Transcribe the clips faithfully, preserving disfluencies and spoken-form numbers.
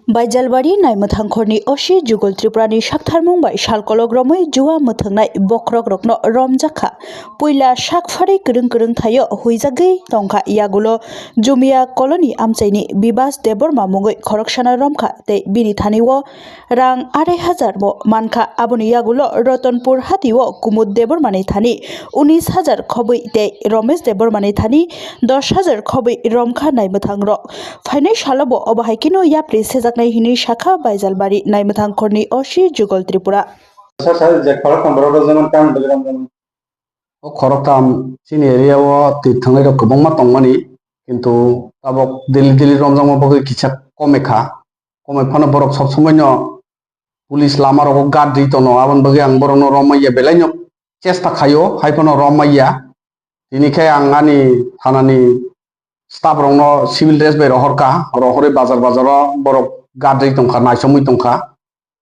Baijalbari naimwthang khorni O C Jugol Tripurani saktharmung bai salkolok romwi jua mwthwngnai bokhorokrokno romjakha. Puila sak pharwi kwrwng kwrwng thaio huijagwi tongkha, yagulo Jumia Colony amchaini Bibas Debbarma mungwi khoroksano romkha tei bini thani o rang arai hajar bo mankha. Aboni yagulo Rotonpur hatio Kumud Debbarmani thani unis hajar khobwi tei Romesh Debbarmani thani dos hajar khobwi romkha naimwthangrok. Phainai salo bo obo hai kheno yapri sejaknai hinwi sakha Baijalbari naimwthang khorni O C Jugol Tripura. Sir, sir, je khoroktham borok rok jemon tang bwlwirang jemon. O khoroktham chini area o twi thangnairok kwbangma tongmani, kintu tabok daily daily romjakma bagwi kisa kome kha. Komoi phano borok sob somoino police lama rogo guard ri tono, aboni bagwi ang borokno romaiya belaino chesta khaio, hai phano romaiya. Tini khe ang ani thanani staff rokno civil dress bai rohorkha, rohorwi bazar bazaro borok guard ri tongkha, naisomwi tongkha.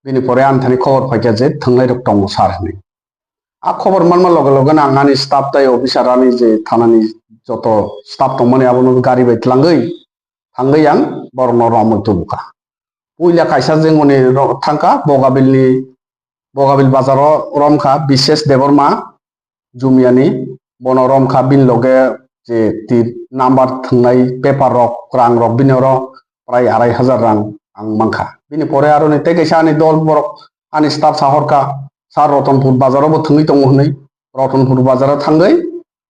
Bini pore ani thani khobor phaikha je thwngnairok tongo sir hinwi. A khobor manma loge loge no ang ani staff tei officer ani je thanani joto staff tongmani abono gari bai tlangwi thangwi ang borokno romwi tubukha. Puila kaisa jengoni ro-, thangkha Bogabilni, Bogabil bazaro romkha Bishesh Debbarma Jumiyani, bono romkha bini loge je ti number thwngnai paper rok, rang rok bini oro prai arai hajar rang ang mankha. Bini pore aroni tei kaisa ani dol borok ani staff sahorkha, sir Rotonpur bazaro bo thwngwi tongo hinwi. Rotonpur bazaro thangwi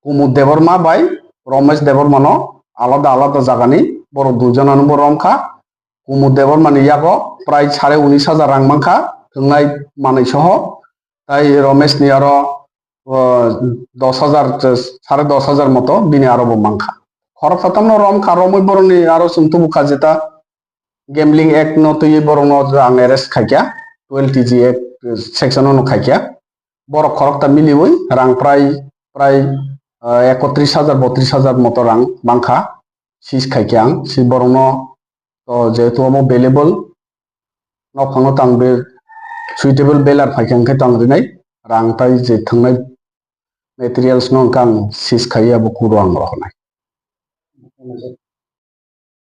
Kumud Debbarma bai Romesh Debbarmano alada alada jagani borok duijonano bo romkha. Kumud Debbarmani yago prai sare unis hajar rang mankha, thwngnai manwi soho. Tai Romeshni aro, o, dos hajar, sare dos hajar moto bini aro bo mankha. Khoroksa tamno romkha, romwi borokni aro chwng tubukha jeta gambling act no twiwi borokno ang arrest khaikha, twelve T G act section no khaikha. Borok khorokta miliwi rang prai, prai, ah, ekotris hajar, botris hajar moto rang mankha, seize khaikha ang, si borokno, to jehetu omo valuable, nokphangno tang be suitable belar phaikha hwnkhe tang rinai, rang tai je thwngnai materials no hwnkhe ang seize khaiwi abo kuro ang rohornai.